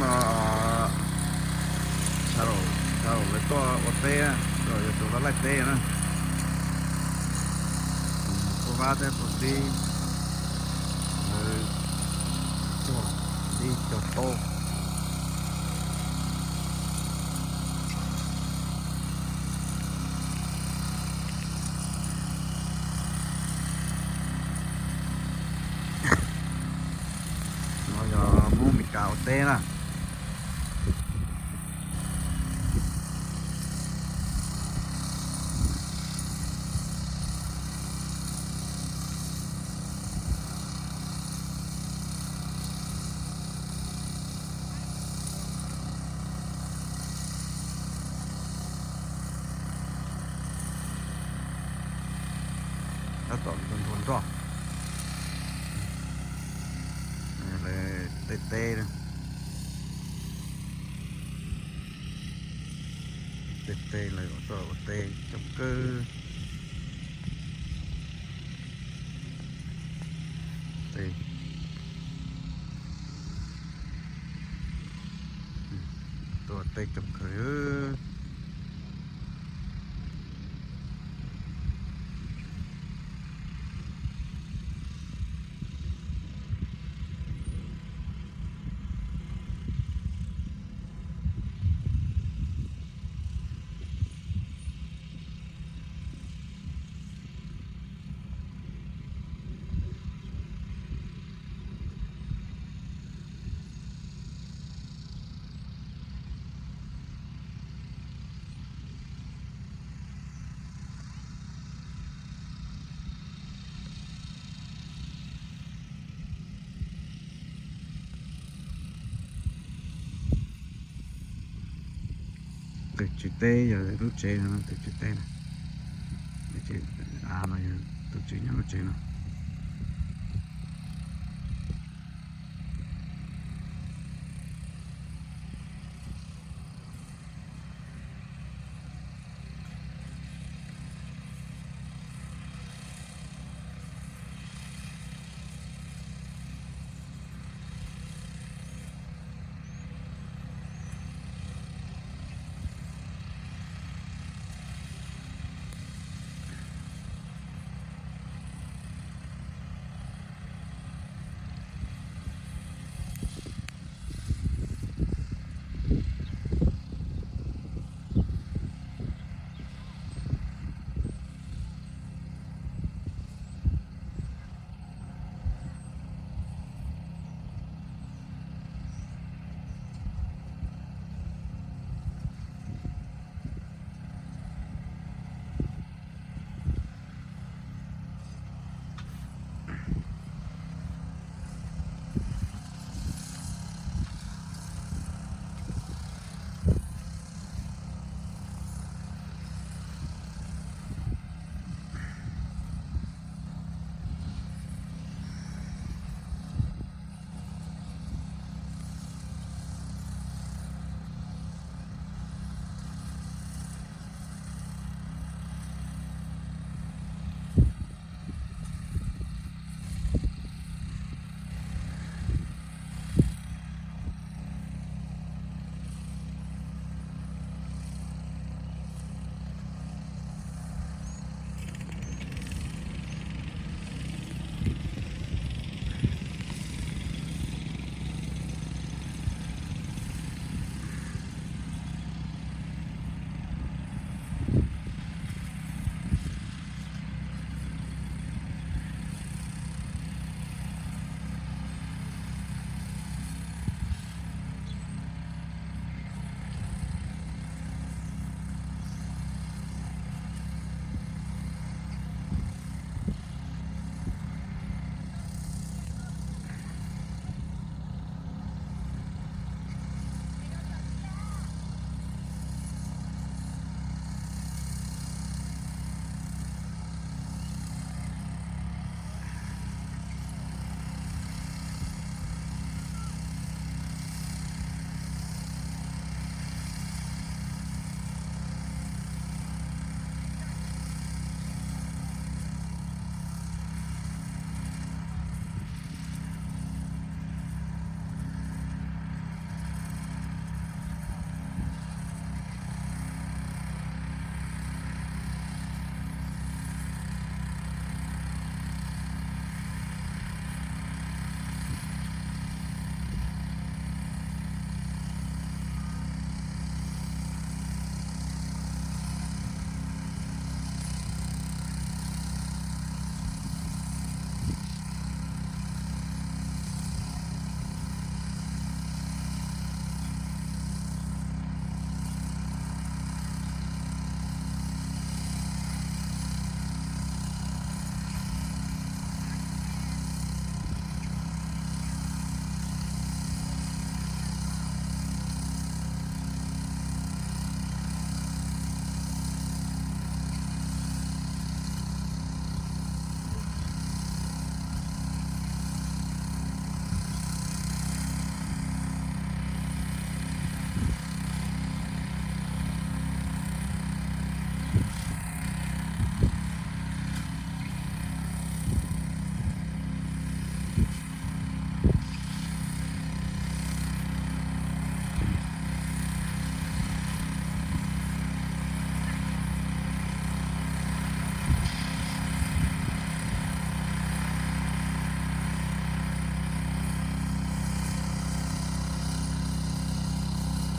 Xav, xav lawv tuaj ua teb, yog tus laj laij teb na. Tuaj vab thiab tuaj dib, lawv tuaj dib cog taub. No yog Hmoob Amelikas ua teb na. Tab tom nthuav nroj, lawv tej teb, tej teb lawv ua teb coob kawg. Tej, tuaj teb coob kawg. Tus tswv teb yog lub tsev no, tus tswv teb no, av no yog tus tswv nyob lub tsev no.